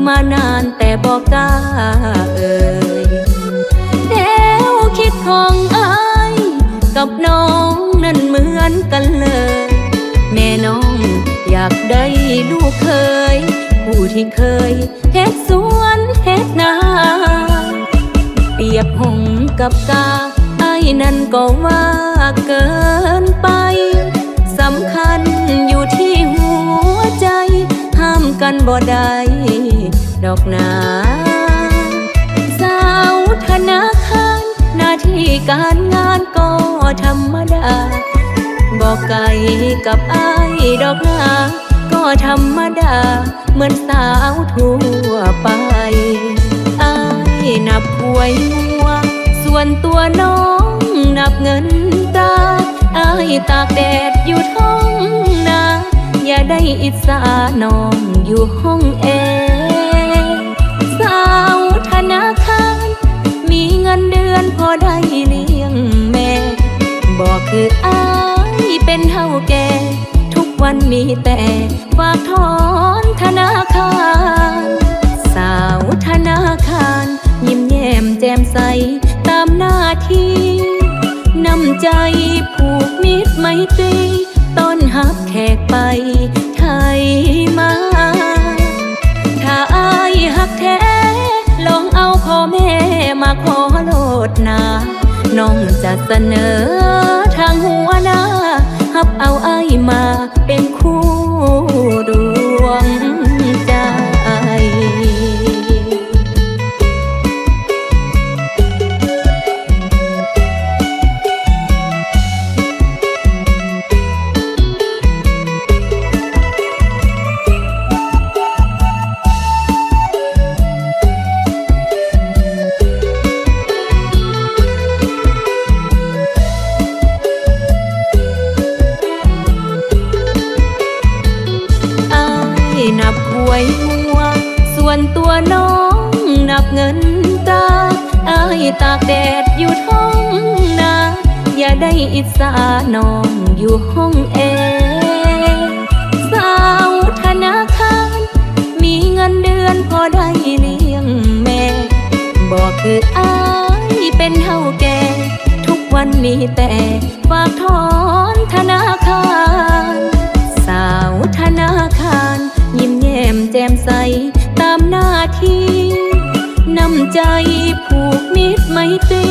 ມານານແຕ່ບໍ່ກ້າເອີ່ຍ. ແນວຄິດຂອງອ້າຍກັບນ້ອງນັ້ນເໝືອນກັນເລີຍ. ແມ່ນ້ອງຢາກໄດ້ລູກເຂີຍ ຜູ້ທີ່ເຄີຍເຮັດສວນເຮັດນາ. ປຽບຫົງກັບກາ ອ້າຍນັ້ນກໍວ່າເກີນໄປ. ສຳຄັນຢູ່ທີ່ຫົວໃຈ ຫ້າມກັນບໍ່ໄດ້ດອກນາ. ສາວທະນາຄານ ໜ້າທີ່ການງານກໍທຳມະດາ ບໍ່ໄກກັບອ້າຍດອກນາ ກໍທຳມະດາ ເໝືອນສາວທົ່ວໄປ. ອ້າຍນັບຄວາຍງົວ ສ່ວນຕົວນ້ອງນັບເງິນຕາ. ອ້າຍຕາກແດດຢູ່ທົ່ງນາ ຢ່າໄດ້ອິດສານ້ອງຢູ່ຫ້ອງແອ. ສາວທະນາຄານ ມີເງິນເດືອນພໍໄດ້ລ້ຽງແມ່ ບໍ່ຄືອ້າຍເປັນເຖົ້າແກ່ ທຸກວັນມີແຕ່ ຝາກຖອນທະນາຄານ. ສາວທະນາຄານ ຍິ້ມແຍ້ມແຈ່ມໃສຕາມໜ້າທີ່ ນ້ຳໃຈຜູກມິດໄມຕີ ຕ້ອນຮັບແຂກໄປໄທມາ. ຖ້າອ້າຍຮັກແທ້ ລອງເອົາພໍ່ແມ່ມາຂໍໂລດນາ ນ້ອງຈະສະເໜີທາງຫົວໜ້າ ຮັບເອົາອ້າຍມາ ເປັນຄູ່ດວງໃຈ. ອ້າຍນັບຄວາຍງົວ ສ່ວນຕົວນ້ອງນັບເງິນຕາ. ອ້າຍຕາກແດດຢູ່ທົ່ງນາ ຢ່າໄດ້ອິດສານ້ອງຢູ່ຫ້ອງແອ. ສາວທະນາຄານ ມີເງິນເດືອນພໍໄດ້ລ້ຽງແມ່ ບໍ່ຄືອ້າຍເປັນເຖົ້າແກ່ ທຸກວັນມີແຕ່ ຝາກຖອນທະນາຄານ. ສາວທະນາຄານ ຍິ້ມແຍ້ມແຈ່ມໃສຕາມໜ້າທີ່ ນ້ຳໃຈຜູກມິດໄມຕີ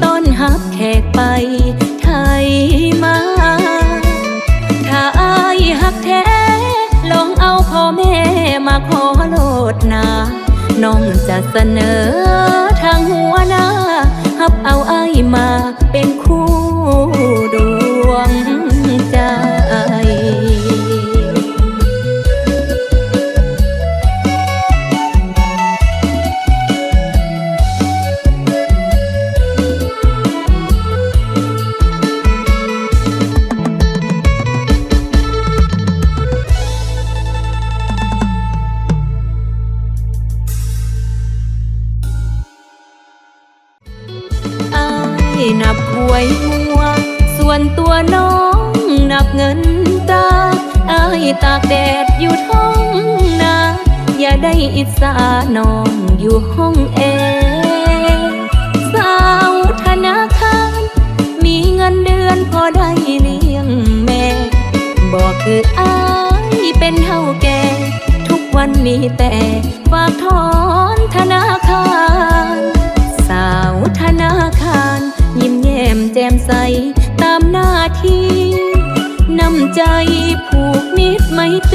ຕ້ອນຮັບແຂກໄປໄທມາ. ຖ້າອ້າຍຮັກແທ້ ລອງເອົາພໍ່ແມ່ມາຂໍໂລດນາ ນ້ອງຈະສະເໜີທາງຫົວໜ້າ ຮັບເອົາອ້າຍມາ ເປັນຄູ່ດວງໃຈ. ອ້າຍນັບຄວາຍງົວ ສ່ວນຕົວນ້ອງນັບເງິນຕາ. ອ້າຍຕາກແດດຢູ່ທົ່ງນາ ຢ່າໄດ້ອິດສານ້ອງຢູ່ຫ້ອງແອ. ສາວທະນາຄານ ມີເງິນເດືອນພໍໄດ້ລ້ຽງແມ່ ບໍ່ຄືອ້າຍເປັນເຖົ້າແກ່ ທຸກວັນມີແຕ່ ຝາກຖອນທະນາຄານ. ສາວທະນາຄານ ຍິ້ມແຍ້ມແຈ່ມໃສຕາມໜ້າທີ່ ນ້ຳໃຈຜູກມິດໄມຕີ